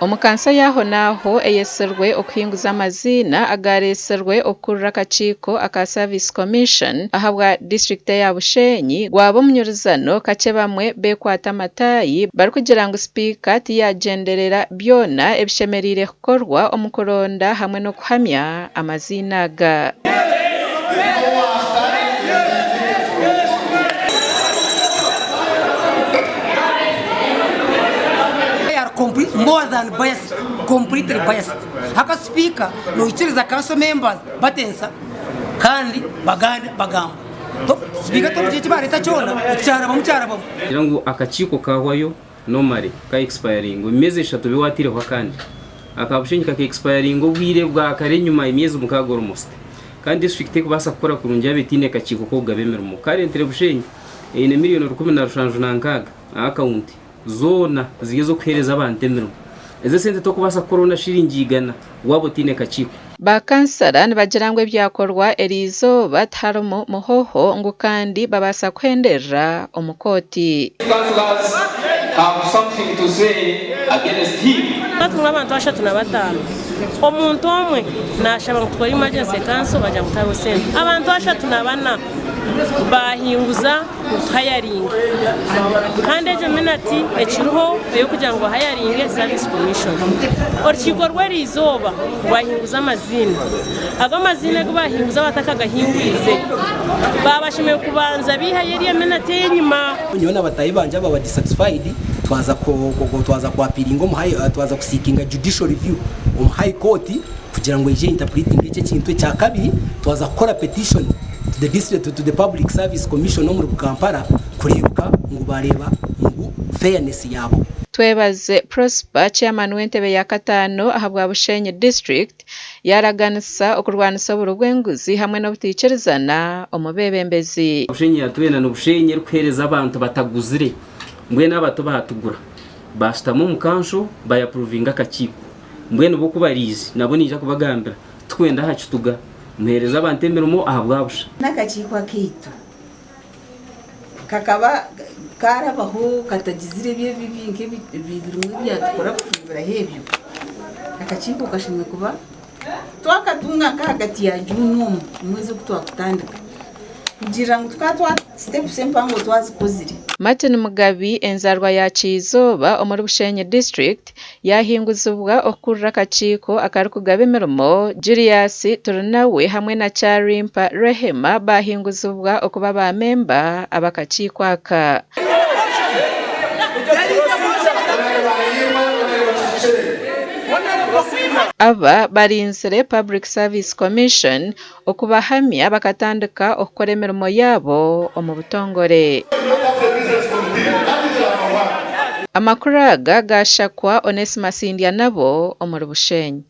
Omu kanso y'ahonaaho eyetsirwe okuhinguza amaziina agaaretsirwe okukurira akakiiko aka Service Commission ahabwa disiturikiti eya Bushenyi gwaba omunyurizano kakye bamwe bekwata amataayi barikugira ngu sipiika tiyagyenderera byona ebishemereire kukorwa omu kuronda hamwe n'okuhamya amaziina aga. They are complete, more than biased, completely biased. Haka sipiika noikiriza council members batensa kandi baganda bagamba. To sipiika tokugira eki bareta kyona oti kyarabamu kyarabamu. Gira ngu akakiiko kahwayo normally ka expiringa omu myezi eshatu obe wataireho akandi. Aka Bushenyi kaka expiringa obwire bwa kare enyima emyezi mukaaga almost. Kandi district terikubaasa kukora kurungi yaaba etaine kakiiko k'okugaba emirimo. Currently Bushenyi eine miriyoni 17 aha akawunti zoona ziri ez'okuheereza abantu emirimo. Ezo esente torikubaasa kukoraho na shiringi igana waaba otaine kakiiko. Ba kansara nibagira ngu ebyakorwa eriizooba tiharimu muhoho ngu kandi babaasa kuhenderera omu kooti. Councillors have something to say against him. Turimu abantu 35, omuntu omwe nashaba ngu tukore emergency council bagira ngu tihariho sente, abantu 34 bahinguza ngu tuhayaringe kandi egyo minati ekiriho ey'okugira ngu bahayaringe service commission. Orukiiko rw'eriizooba rwahinguza amaziina. Ago amaziina agu baahinguza batakagahingwize, baaba bashemereire kubanza baihayo eri eminati ey'enyima. Nyowe na bataahi bangye ababa dissatisfied twaza twaza ku appealinga omu high twaza ku seekinga judicial review omu high court kugira ngu eije interpretinge eki ekintu. Ekyakabiri twaza kukora petition to the district to the public service commission omuri Kampala kureebeka ngu bareeba ngu fairness yaabaho. Twebaze Prosper, Chairman w'entebe ya kataano ahabwa Bushenyi District, yaaraganisa okurwanisa oburi bw'enguzi hamwe n'obutaikirizana omu beebembezi. Bushenyi ya twena ni Bushenyi erikuheereza abantu bataguzire mbwenu abato baatugura baashutama omu kansho bayapuruvinga akakiiko mbwenu bo ku bariije nabo niija kubagambira Tikwenda aha kituga. Muheereze abantu emirimo ahabwa busha. N'akakiiko akaitu kakaba karabaho katagizire ebyo ebibi nk'ebirimu ebyatukora kuhinguraho ebyo, akakiiko kashemereire kuba twakatunga nk'ahagati ya June omu omwezi ogu twakutandika kugira ngu tukaba twa sitepusi empango twazikozire. Martin Mugabi enzarwa ya Kyizooba omuri Bushenyi District Yaahinguzibwa okukurira akakiiko akarikugaba emirimo, Julius Turinawe hamwe na Kyarimpa Rehema baahinguzibwa okuba ba memba ab'akakiiko aka. Aba barinzire Public Service Commission okubahamya bakatandika okukora emirimo yaabo omu butongore. Amakuru aga gaashakwa Onesmus Ndyanabo omuri Bushenyi.